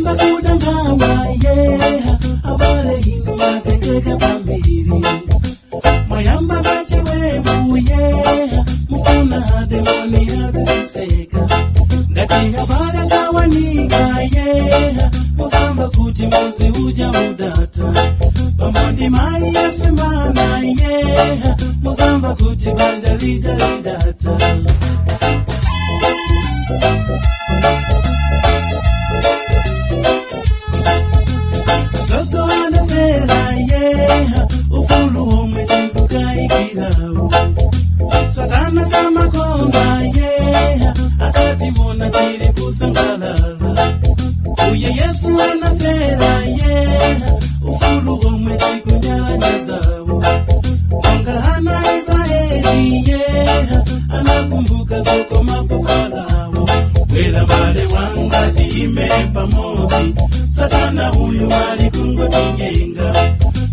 Mukayamba kudangawa yeha, abale inu matengeka pambiri. Mwayamba za chiwembu yeha, mufuna hademoni azitiseka. Ngati habara gawanika yeha, muzamba kuti muzi uja udata. Pamondi mai yasemana yeha, muzamba kuti banja lija lidata. Gogo anafera yeha, ufulu omwe tikukaikirawo. Satana samakonda yeha, akativona tiri kusangalala. Uye Yesu anafera yeha, ufulu omwe tikunyalanyazawo. Monga ana Israeli yeha, anakumbuka zokomapo Farao. Bwera mbale wanga tiime pamozi, Satana huyu alikungotinyenga.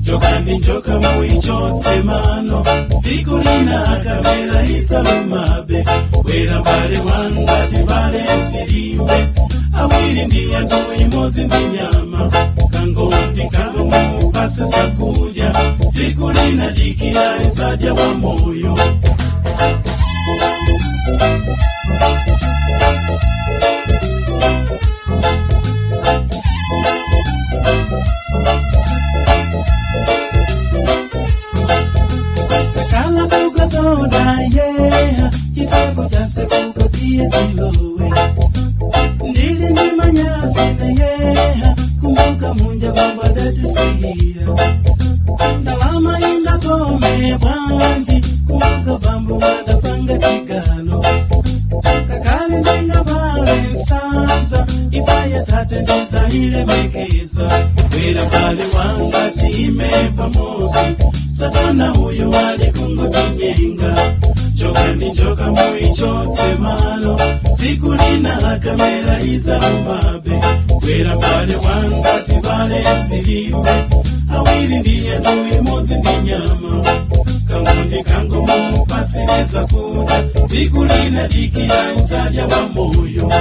Njoka ndi njoka muichotse mano, tsiku lina akamera itsalumabe. Bwera mbale wanga tivale nsilimbe, awiri ndi anthu imodzi ndi nyama. Kangondi kango mupatse zakudya, tsiku lina dikira lidzadya wa moyo. Kala kukatonda yeha, chiseko chasekuka tiye tilowe. Ndili ndi manyazi yeha, kumbuka munja bambadatisiyira. Ndalama ingakome bwanji, kumbuka bambu wadapanga chigano. Kakale ndingavale nsanza, ifaya tate ndizailemekeza. Bwera mbale wanga tiime pamozi, Satana huyu alikungotinyenga. Njoka ndi njoka muichotse mano, tsiku lina akamera izalumabe. Bwera mbale wanga tivale nsilimbe, awiri ndi anthu imodzi ndi nyama. Kangondi kango mupatsire zakudya, tsiku lina dikira nzadya wa moyo.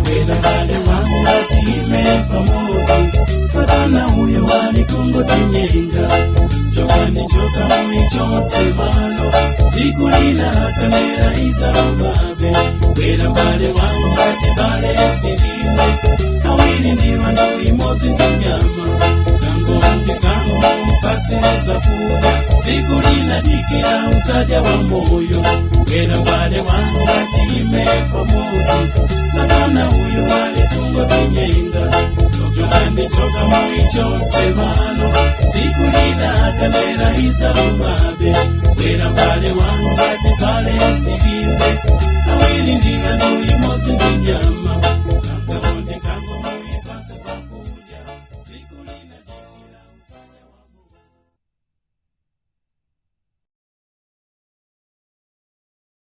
Bwera mbale wanga tiime pamozi, Satana huyo alikungotinyenga. Njoka ndi njoka muichotse mano, tsiku lina akamera idzalumabe. Bwera mbale wanga tivale nsilimbe, awiri ndi anthu imodzi ndi nyama. Kangondi kango mupatsire zakudya, tsiku lina dikira usadya wa moyo. Bwera mbale wanga tiime pamozi, Satana huyu alikungotinyenga. Njoka ndi njoka muichotse mano, tsiku lina akamera idzalumabe. Bwera mbale wanga tivale nsilimbe, awiri ndi anthu imodzi ndi nyama.